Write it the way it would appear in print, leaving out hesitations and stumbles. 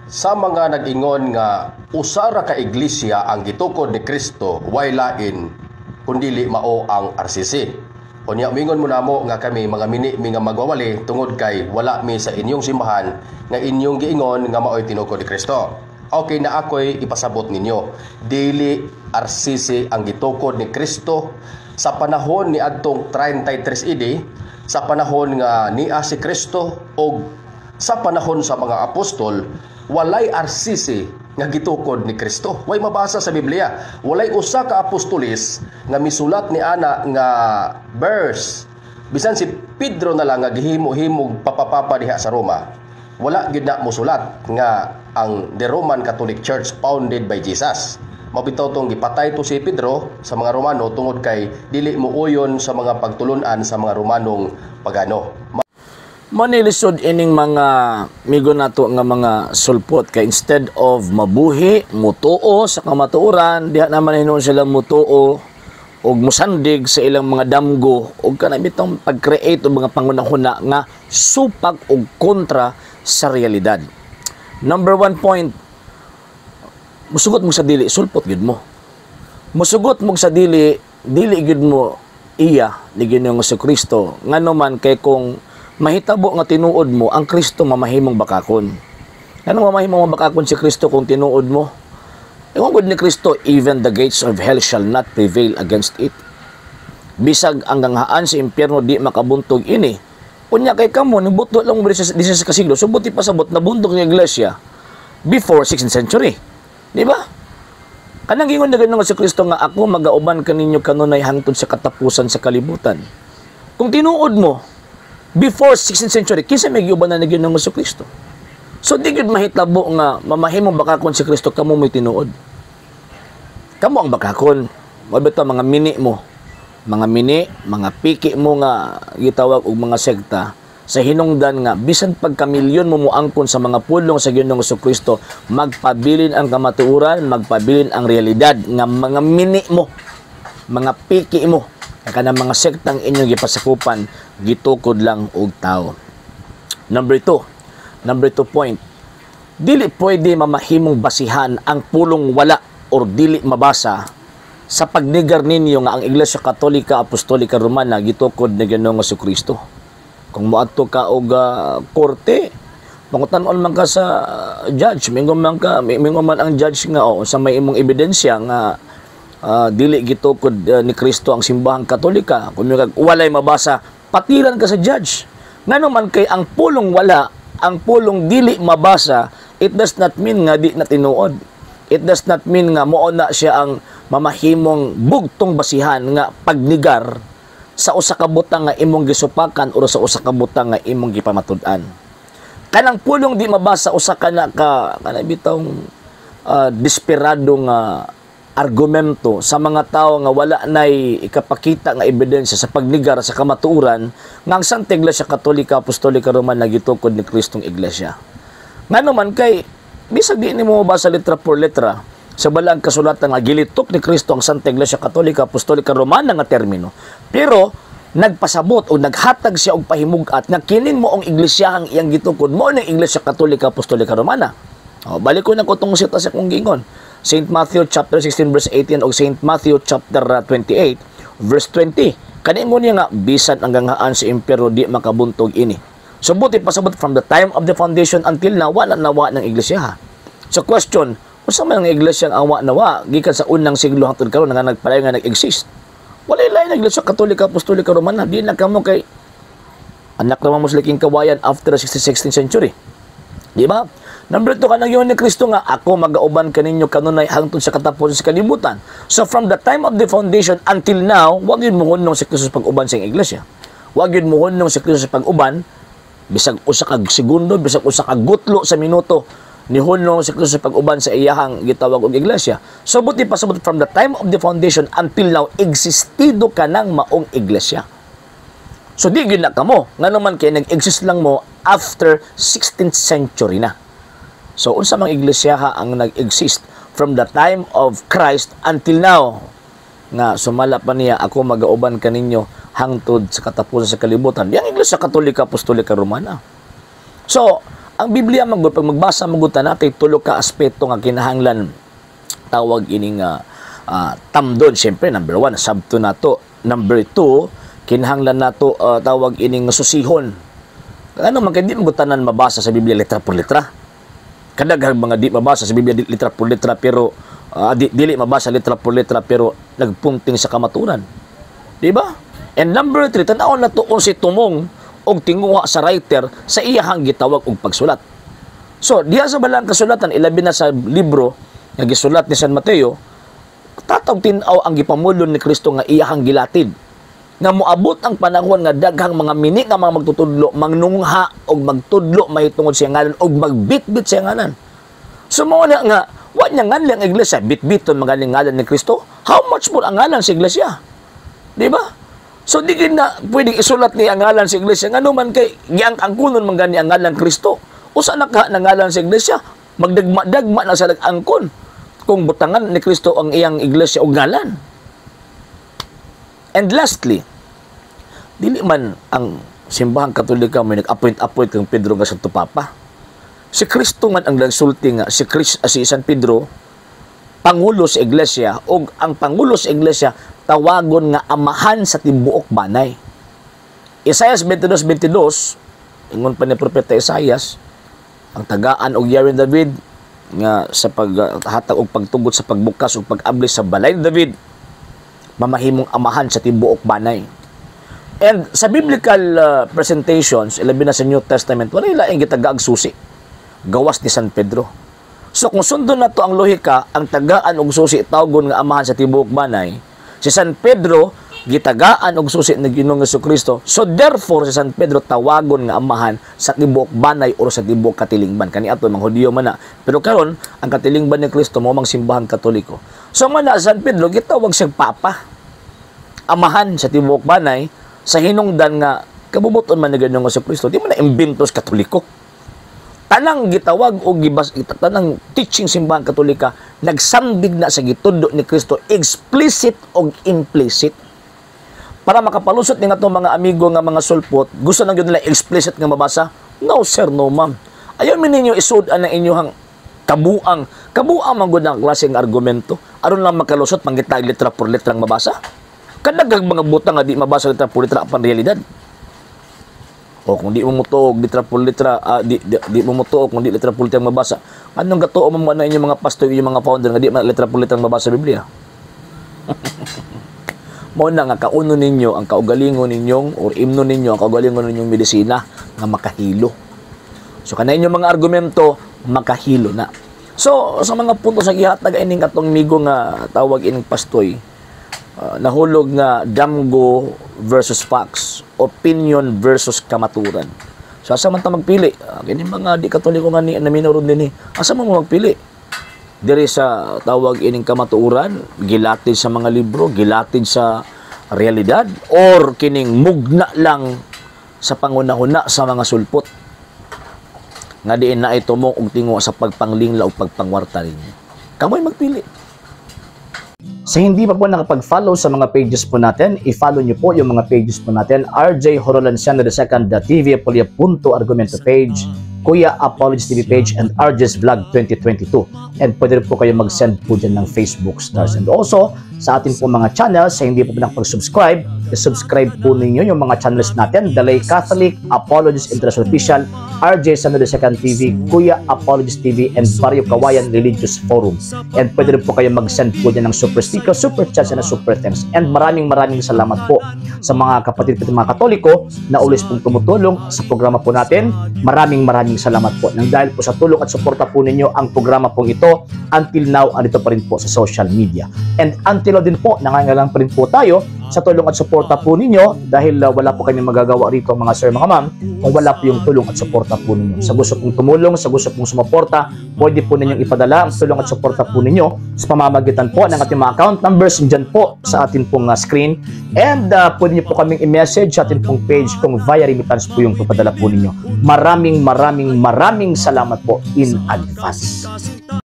Sa mga nag-ingon nga usa ra ka iglesia ang gitukod ni Kristo, way lain kundili mao ang RCC. Unya mingon mo namo nga kami mga mini mi nga magwawali tungod kay wala mi sa inyong simbahan nga inyong giingon nga maoy tinukod ni Kristo. Okay na ako'y ipasabot ninyo. Dili RCC ang gitukod ni Kristo sa panahon ni adtong 33 AD, sa panahon nga niya si Kristo og sa panahon sa mga apostol, walay RCC nga gitukod ni Kristo. Way mabasa sa Biblia. Walay usa ka apostolis nga misulat ni ana nga verse. Bisan si Pedro na lang nga gihimo-himog papapapa diha sa Roma, wala gyud na mosulat nga ang the Roman Catholic Church founded by Jesus. Mabitaw tong gipatay to si Pedro sa mga Romano tungod kay dili muuyon sa mga pagtulunan sa mga Romanong pagano. Manilisod ining mga migo nato nga mga sulpot kay instead of mabuhi, mutuo sa kamatuoran, diha naman hinuon sila mutuo og musandig sa ilang mga damgo og kanang bitong pag-create og mga pangunahuna nga supak og kontra sa realidad. Number one point, musugot mo sa dili, sulpot gyud mo. Musugot mo sa dili, dili gyud mo iya ni Ginoong Kristo. Ngano man kay kung mahitabo nga tinuod mo, ang Kristo mamahimong bakakon. Ano mamahimong mabakakon si Kristo kung tinuod mo? Ingon gud ni Kristo, "Even the gates of hell shall not prevail against it." Bisag ang ganghaan sa impyerno di makabuntog ini. Unya kay kamo nibuto lang mo sa kasiglo, so buti pasabot nabuntog ng iglesia before 16th century. Di ba? Kanang gingon na ganoon si Kristo nga ako magauban kaninyo kanunay hangtod sa katapusan sa kalibutan. Kung tinuod mo, before 16th century, kinsa may giuban na ni Ginoong Kristo? So di gyud mahitabo nga mamahimong bakakon si Kristo kamo mo'y tinuod. Kamo ang bakakon. Mao bitaw mga mini mo. Mga mini, mga piki mo nga gitawag og mga sekta sa hinungdan nga bisan pagkamilyon mo moangkon sa mga pulong sa Ginoong Kristo, magpabilin ang kamatuoran, magpabilin ang realidad nga mga mini mo, mga piki mo, kanang mga sektang inyong gipasakupan gitukod lang og tao. Number two point, dili pwede mamahimong basihan ang pulong wala or dili mabasa sa pagnegar ninyo nga ang Iglesia Katolika Apostolika Romana gitukod ni Ginoong Kristo. Kung moadto ka og korte, pangutan-on man ka sa judge, mingon man ka, mingon man ang judge nga oh, sa may imong ebidensya nga dili gitukod ni Kristo ang simbahang Katolika. Kung kag walay mabasa, patiran ka sa judge. Ngano man kay ang pulong wala, ang pulong dili mabasa, it does not mean nga di na tinuod. It does not mean nga mao na siya ang mamahimong bugtong basihan nga pagnigar sa usa ka butang nga imong gisupakan o sa usa ka butang nga imong gipamatud-an. Kanang pulong di mabasa, usa ka na ka kanang bitong desperado nga argumento sa mga tao nga wala nay ikapakita nga ebidensya sa pagnigar sa kamatuoran nga ang Santa Iglesia Katolika Apostolika Romana gitukod ni Kristong Iglesia. Ngano man kay bisag di nimo mabasa letra por letra sa balaang kasulatan nga gilitok ni Kristo ang Santa Iglesia Katolika Apostolika Romana nga termino. Pero nagpasabot o naghatag siya og pahimug-at nga kining moong iglesiyahang iyang gitukod mao ning Iglesia Katolika Apostolika Romana. O, balik ko na ko tong sita sa kong gingon. St. Matthew chapter 16 verse 18 o St. Matthew chapter 28 verse 20. Kaningon niya nga bisan ang ganghaan sa impyerno di makabuntog ini. So buti pasabot from the time of the foundation until now wala nawa ng iglesia. So question, unsa man ang iglesia ang awa nawa gikan sa unang siglo hangtod karon nga nagpalayo nga nag-exist? Wala lain ang Iglesia Katolika Apostolika Romana. Di na kamo kay anak naman mo sa liking kawayan after the 16th century. Di ba? Number two, kanang yun ni Kristo nga, ako magauban kaninyo kanunay hangtod sa katapusan sa kalibutan. So from the time of the foundation until now, wag yun mohunong si Kristo sa pag-uban sa iglesia. Wag yun mohunong si Kristo sa pag-uban, bisag usa ka segundo, bisag usa ka gutlo sa minuto, nihunong si Kristo sa pag-uban sa iyahang gitawag og iglesia. So buti pasabot from the time of the foundation until now, existido ka ng maong iglesia. So di gyud na kamo, ngano man kay nag-exist lang mo after 16th century na. So unsa mang iglesia ha ang nag-exist from the time of Christ until now nga sumala pa niya ako magauban kaninyo hangtod sa katapusan sa kalibutan? Yang Iglesia Katolika Apostolika Romana. So, Ang Biblia man gud, pag magbasa man gud ta, natay tulo ka aspeto nga kinahanglan tawag ining tamdon. Siyempre, number one, sabto nato. Number two, kinahanglan nato tawag ining susihon. Ano man kay di man gud tanan mabasa sa Biblia letra por letra. Kadaghang mga di mabasa sa Biblia letra por letra, pero dili mabasa letra por letra pero nagpunting sa kamaturan. Di ba? And number three, tan-awon nato unsay tumong og tinguha sa writer sa iyahang gitawag og pagsulat. So, diha sa Balaang Kasulatan, ilabi na sa libro nga gisulat ni San Mateo, tatawg tin-aw ang gipamulon ni Kristo nga iyahang gilatid. Nga moabot ang panahon nga daghang mga mini nga mga magtutudlo, mangnungha og magtudlo mahitungod sa ngalan og magbitbit sa ngalan. So mao na nga wa niya nganli ang iglesia bitbiton magaling ngalan ni Kristo. How much more ang ngalan sa iglesia? Di ba? So di gid na pwedeng isulat ni ang ngalan sa iglesia, ngano man kay giang-angkonon man gani ang ngalan Kristo. Usa na ka na ngalan sa iglesia, magdagma-dagma na sa nag-angkon kung butangan ni Kristo ang iyang iglesia og ngalan. And lastly, dili man ang Simbahang Katolika may nag-appoint-appoint kang Pedro nga Santo Papa. Si Kristo man ang nagsulti nga si San Pedro pangulo sa iglesia, ug ang pangulo sa iglesia tawagon nga amahan sa tibuok banay. Isaias 22:22, ingon pa ni Propeta Isaias, ang tagaan og Yawin David nga sa paghatag og pagtugot sa pagbukas ug pag-abli sa balay ni David, mamahimong amahan sa tibuok banay. And sa biblical presentations, ilabi na sa New Testament, wala laing gitagaag susi gawas ni San Pedro. So kung sundon nato ang lohika, ang tagaan og susi tawgon nga amahan sa tibuok banay, si San Pedro gitagaan og susi ni Ginoong Kristo. So therefore si San Pedro tawagon nga amahan sa tibuok banay or sa tibuok katilingban. Kani ato mga Hudiyo man na. Pero karon ang katilingban ni Kristo mao mang Simbahang Katoliko. So man na San Pedro gitawag siyang papa, amahan sa tibuok banay, sa hinungdan nga kabubuton man ni Ginoong Kristo. Di man na imbento sa Katoliko. Tanang gitawag o gibas, tanang teaching Simbahang Katolika nagsandig na sa gitudlo ni Kristo, explicit o implicit. Para makapalusot ni atong mga amigo nga mga sulpot, gusto lang yun nila explicit nga mabasa. No sir, no ma'am. Ayaw mi ninyo isud-an ang inyong kabuang. Kabuang man gud ang klaseng argumento. Aron lang makalusot, mangita letra por letrang mabasa. Kadaghang mga butang nga di mabasa letra por letra apan realidad. O kung di mo mutuo litra por litra, di mo mutuo kung di litra por litra mabasa. Anong gatuo mo na inyong mga pastor, inyong mga founder nga di man litra por litra mabasa Biblia? Mao na nga kauno ninyo ang kaugalingon ninyong or imno ninyo ang kaugalingon ninyong medisina nga makahilo. So kana inyong mga argumento makahilo na. So sa mga punto sa gihatag ining atong migo nga tawag ining pastoy, nahulog nga damgo versus facts, opinion versus kamaturan. So asa man ta magpili? Kini mga di Katoliko nga ni naminoro dinhi. Asa man mo magpili? Diri sa tawag ining kamatuoran, gilatid sa mga libro, gilatid sa realidad, or kining mugna lang sa pangunahuna sa mga sulpot nga diin na ito mo og tingo sa pagpanglingla o pagpangwarta ninyo. Kamoy magpili. Sa hindi pa po nakapag-follow sa mga pages po natin, i-follow nyo po yung mga pages po natin: RJ Horolanciano II TV, Apolia.argumento page, Kuya Apologies TV page, and RJ's Vlog 2022. And pwede rin po kayo mag-send po dyan ng Facebook stars. And also, sa atin po mga channels, sa hindi po nakapag-subscribe, i-subscribe po ninyo yung mga channels natin: The Lay Catholic, Apologies International Official, RJ Sano II TV, Kuya Apologies TV, and Barrio Kawayan Religious Forum. And pwede rin po kayo mag-send po dyan ng super sticker, super chats, and super thanks. And maraming maraming salamat po sa mga kapatid po mga Katoliko na always pong tumutulong sa programa po natin. Maraming maraming salamat po. Nang dahil po sa tulong at suporta po ninyo, ang programa pong ito until now andito pa rin po sa social media. And until now din po, nangangailangan pa rin po tayo sa tulong at suporta po ninyo dahil wala po kami magagawa rito, mga sir, mga ma'am, kung wala po yung tulong at suporta po ninyo. Sa gusto pong tumulong, sa gusto pong sumuporta, pwede po ninyong ipadala ang tulong at suporta po ninyo sa pamamagitan po ng ating mga account numbers dyan po sa ating pong screen. And pwede niyo po kaming i-message sa ating pong page kung via remittance po yung papadala po ninyo. Maraming maraming maraming salamat po in advance.